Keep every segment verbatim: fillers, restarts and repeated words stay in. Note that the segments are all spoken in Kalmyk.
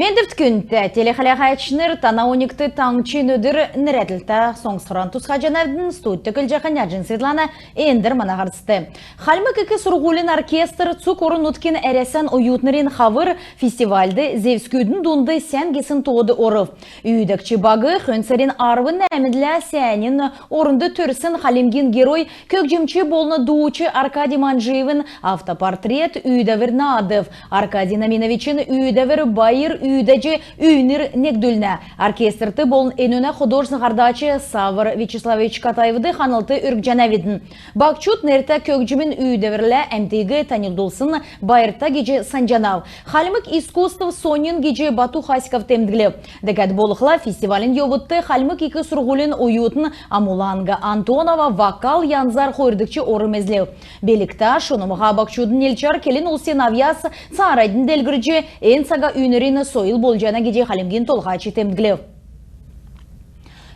Мендвт, күндтә телехәләәчнр! Тана оньгт «Таңһчин өдр» нерәдлтә соңсвран тусхаҗанавидн. Студьд көтлҗәхнь Нәәҗин Светлана. Эндр мана һарцд. Хальмг ик сурһулин оркестр цуг орн-нутгин «Әрәсән оютнрин хавр» фестивальд зевсгүдин дунд сән гисн тоод орв. Үүдәгч баг хөн сарин арвн нәәмнлә сәәнин орнд төрсн Хальмгин герой, көгҗмч болн дууч Аркадий Манджиевин автопортрет үүдәвр наадв. Аркадий Наминовичин үүдәвр байр үүдәҗ үйнр негдүлнә. Оркестрт болн энүнә художественн һардач Савр Вячеславович Катаевд ханлт өргҗәнәвидн. Баһчуд нертә көгҗмин үүдәврлә әмтиг таньлдулсн байрта гиҗ санҗанав. Хальмг искусств соньн гиҗ Бату Хасиков темдглв. Дәкәд болхла, фестивалин йовудт Хальмг ик сурһулин оютн Амуланга Антонова вокал янзар хойрдгч орм эзлв. Билгтә шунмһа баһчудын нилчәр келн улсин авъяс цааранднь делгрҗ, эн цага үйнрин сойл болҗана гиҗ Хальмгин Толһач темдглв.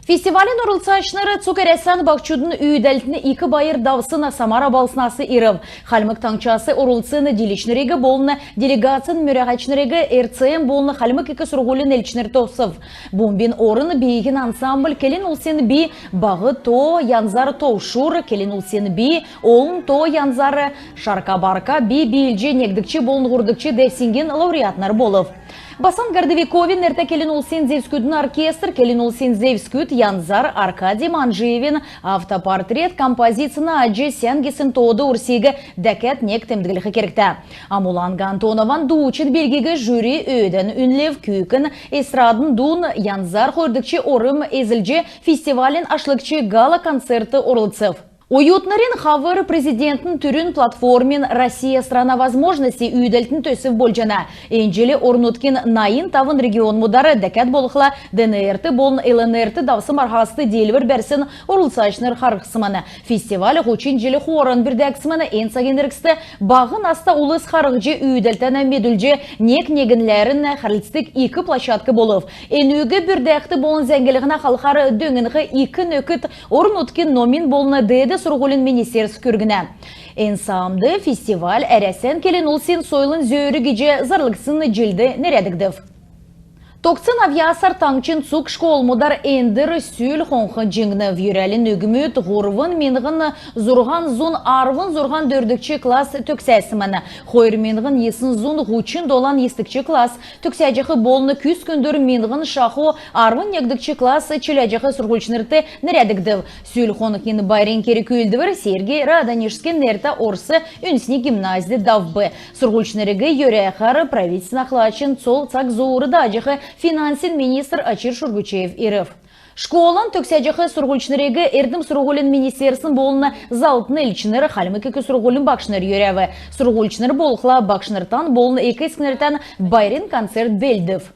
Фестивалин орлцачнр цуг Әрәсән баһчудын үүдәлтин «Ик байр давсн» Самара балһснас ирв. Хальмг Таңһчас орлцсн дииләчнриг болн делегацин мөрәһәчнриг РЦМ болн Хальмг ик сурһулин элчнр тосв. «Бумбин орн» бииһин ансамбль, келн улсин би «Баһ тоо» янзар товшур, келн улсин би «Олн тоо» янзар «Шарка-барка» би биилҗ, негдгч болн һурвдгч девсңгин лауреатнр болв. Басан Городовиковин нертә келн улсин зевсгүдин оркестр «Келн улсин зевсгүд» янзар Аркадий Манджиевин автопортрет композицин аҗ сән гисн тоод орсиг дәкәд нег темдглх кергтә. Амуланга Антонован дуучин билгиг жюри өөдән үнлв. Күүкн эстрадн дуун янзар хойрдгч орм эзлҗ, фестивалин ашлгч гала-концертд орлцв. «Оютнрин хавр» Президентин түрүн платформин «Россия — страна возможностей» үүдәлтин төсв болҗана. Эн җил орн-нутгин найн тавн регионмудар, дәкәд болхла ДНР-т болн ЛНР-т давсн марһаст диилвр бәрсн орлцачнр харһсмн. Фестиваль һучн җил хооран бүрдәгдсмн. Эн цагин эргцд баһ наста улс харһҗ, үүдәлтән медүлҗ, нег-негнләрн харһлцдг ик площадк болв. Энүг бүрдәхд болн зәңглһнә халхар дөңнх ик нөкд орн-нутгин номин болн деед сурһулин министерств күргнә. Эн саамд фестиваль «Әрәсән келн улсин сойлын зөөр» гиҗ зарлгдсн җилд нерәдгдв. Тогтсн авъясар таңһчин цуг школмудар эндр сүл хонх җиңнв. Йөрәлин үгмүд һурвн миңһн зурһан зун арвн зурһан дөрвдгч класс төгсәсмн. Хойр миңһн йисн зун һучн долан йисдгч класс төгсәҗәх болн күс күндүр миңһн шаху арвн негдгч класс чиләҗәх сурһульчнрт нерәдгдв. Сүл хонгин байрин керг-үүлдвр Сергий Радонежскин нертә орс үндсни гимназьд давв. Сурһульчнриг йөрәхәр правительствин ахлачин цол цаг зуур дааҗах финансин министр Очир Шургучеев ирв. Школан төгсәҗәх сурһульчнриг эрдм-сурһулин министерствин болн залтын элчнр, Хальмг ик сурһулин багшнр йөрәв. Сурһульчнр болхла багшнртан болн эк-эцкнртән байрин концерт белдв.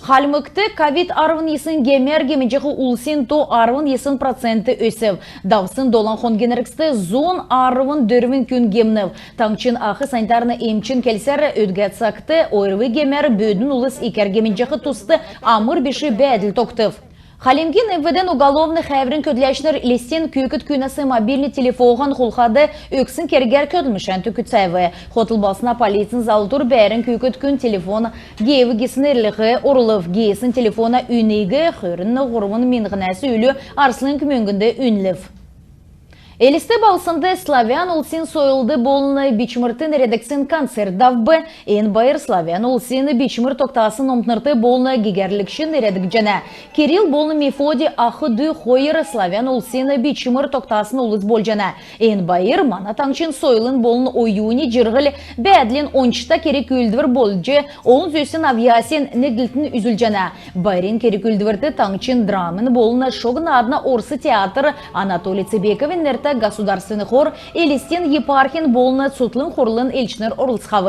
Хальмгт ковид арвн йисн гемәр гемнҗәх улсин то арвн йисн процент өсв. Давсн долан хонгин эргцд зун арвн дөрвн күн гемнв. Таңһчин ах санитарн эмчин келсәр, өдгә цагт ОРВИ гемәр бөдүн улс икәр гемнҗәх туст амр биш бәәдл тогтв. Хальмгин МВД-н уголовн хәәврин көдләчнр Элстин күүкд күнәс мобильн телефоһан хулхад өгсн кергәр көдлмшән төгсәв. Хотл балһсна полицин залврт бәәрн күүкд күн телефон геев гисн эрлһ орулв. Геесн телефона үниг хөрн һурвн миңһнәс үлү арслң мөңгнд үнлв. Элст балһснд славян улсин сойлд болн бичврт нерәдгдсн концерт давв. Эн байр славян улсин бичвр тогтасн номтнрт болн гегәрлгчд нерәдгдҗәнә. Кирилл болн Мефодий ах-дү хойр славян улсин бичвр тогтасн улс болҗана. Эн байр мана таңһчин сойлын болн оюни җирһл-бәәдлин ончта керг-үүлдвр болҗ, олн зүсн авъясин негдлтин үзүлҗәнә. Байрин керг-үүлдврт таңһчин драмин болн шог наадна орс театр, Анатолий Цебековин нертә государственн хор, Элстин епархин болн цутхлң хурлын элчнр орлцхав.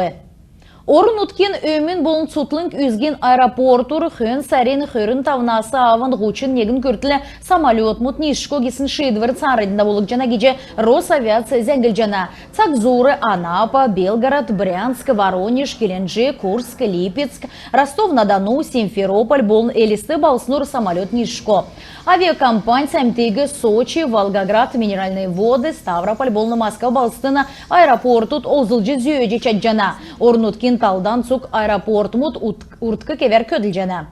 Орн-нутгин өмн болн цутхлң үзгин аэропортур хөн сарин хөрн тавнас авн һучн негн күртл самолётмуд нисшго гисн шиидвр цааранднь давулгдҗана гиҗ Росавиац зәңглҗәнә. Цаг зуур Анапа, Белгород, Брянск, Воронеж, Геленджик, Курск, Липецк, Ростов-на-Дону, Симферополь болн Элст балһснур самолёт нисшго. Авиакомпань сәмтиг Сочи, Волгоград, Минеральные Воды, Ставрополь болн Москва балһсдын аэропортуд олзлҗ зөөҗ чадҗана. Орн-нутгин талдан цуг аэропортмуд урдк кевәр көдлҗәнә.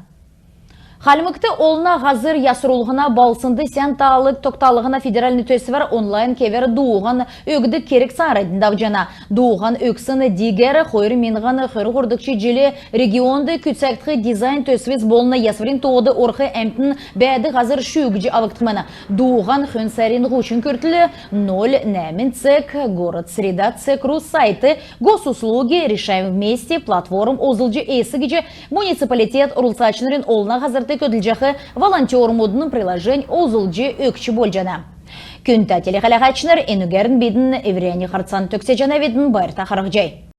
Хальмгт олна һазр ясрулһна балһснд сән таал тогталһна федеральн төсвәр онлайн кевәр дууһан өгдг керг цааранднь давҗана. Дууһан өгсн дигәр хойр миңһн хөрн һурвдгч җил регионд күцәгдх дизайн төсвс болн ясврин тоод орх әмтн бәәдг һазр шүүгдҗ авгдхмн. Дууһан хөн сарин һучн күртл ноль нәәмн цег городсреда цег ру сайт, Госуслуги, Решаем вместе платформ олзлҗ эс гиҗ муниципалитет орлцачнрин олна һазрт көдлҗәх волонтермудын приложень олзлҗ өгч болҗана. Күндтә телехәләһәчнр, энүгәрн бидн эврәннь һарцан төгсәҗәнәвидн. Байрта харһцхай.